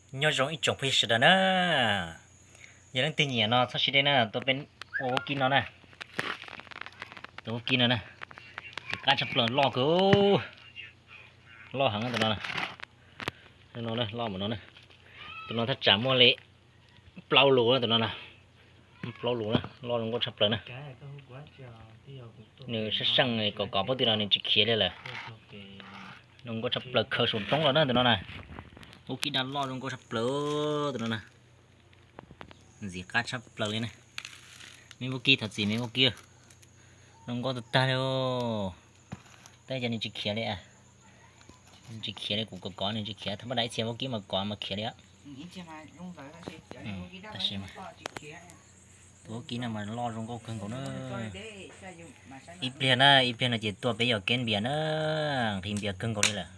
Nyob zoo ib tsoom phooj ywg sawv daws na, yog leej twg nyiam no txhob siv dej na, tua peb ua vaub kib no na, tua vaub kib no na, qab tshaj plaws loj kawg, loj heev tus no, loj no, tus no thaj tsam muaj li plaub lus na tus no na, plaub lus na, loj zoo nkauj tshaj plaws na. Nws sab seej kom kov pob tw no nws tsis khiav li lawm. Zoo nkauj tshaj plaws khaws saum roob los na tus no na. Vaub kib daj loj zoo nkauj tshaj plaws tus no na. Ntxim qab tshaj plaws li na. Me vaub kib thov txim me vaub kib. Zoo nkauj tag tag li. Tab sis nws tsis khiav li. Nws tsis khiav li, kuv kov kov nws tsis khiav, thaum pab dais ib txhia vaub kib mas kov mas khiav li. Tab sis tus vaub kib no mas loj zoo nkauj kawg nkaus na. Ib pliag na, ib pliag no ces tua peb yog kev npias na, nqhis npias kawg nkaus li lawm.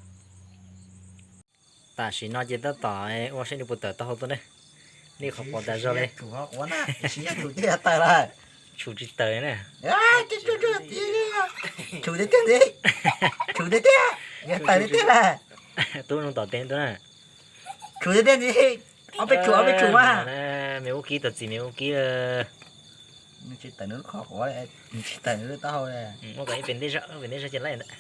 Tam sim no ces tab tom ua saib nws puas tawm taub hau tuaj ne. Nej qhov quav tas zog li. Tshum tsis tawm na. Tshum tiag tiag ntxiv. Tshum tiag tiag. Yog tawm tiag tiag lawm. Tub zoo tom tes tuaj na. Tshum tiag tiag ntxiv. Ob peb tshum, ob peb tshum mas. Me vaub kib, txog txim me vaub kib. Nws tsis tawm nws lub qhov quav, nws tsis tawm nws lub taub hau li. Muab kom ib pem ntej zog, ib pem ntej zog ces laij ntawd.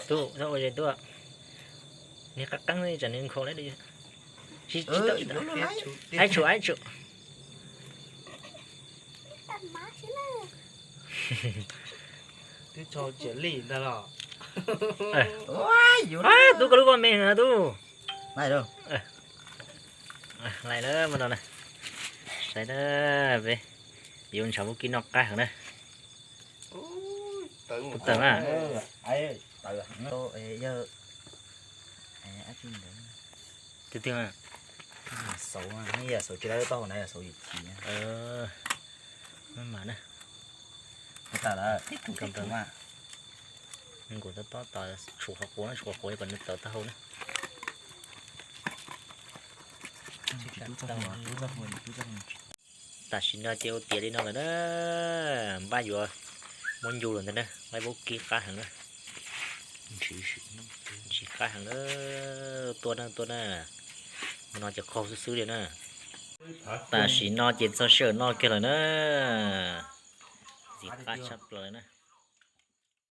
Tub, txhob ua ze tub. Niag qab qeeb li tsam nws nkhaus lawm. Aib tshum, aib tshum. Twb tso cia li ntag los. Tub, koj lub vaj me heev tub. Lais lawm mas no na. Saib na, peb yuav ntshav vaub kib noj qab heev na. Kuv tawm na. Tiag tiag. Xauv, nej yam xauv tsis tau taub hau na, yam xauv yim chim. Maj mam na. Nkuv tob tob tos tshuav qhov quav, tshuav qhov quav kom nws tawm taub hau na. Tam sim no ces ua tiav li no lawm na, npaj yuav muab ncu lawm ntag na, npaj vaub kib qab heev na. Ntsis qab heev na, tuaj na, tuaj na. Hmo no ces qaug xwb xwb li na. Tam sim no ces txog sij hawm noj kiag lawm na. Ntxim qab tshaj plaws na.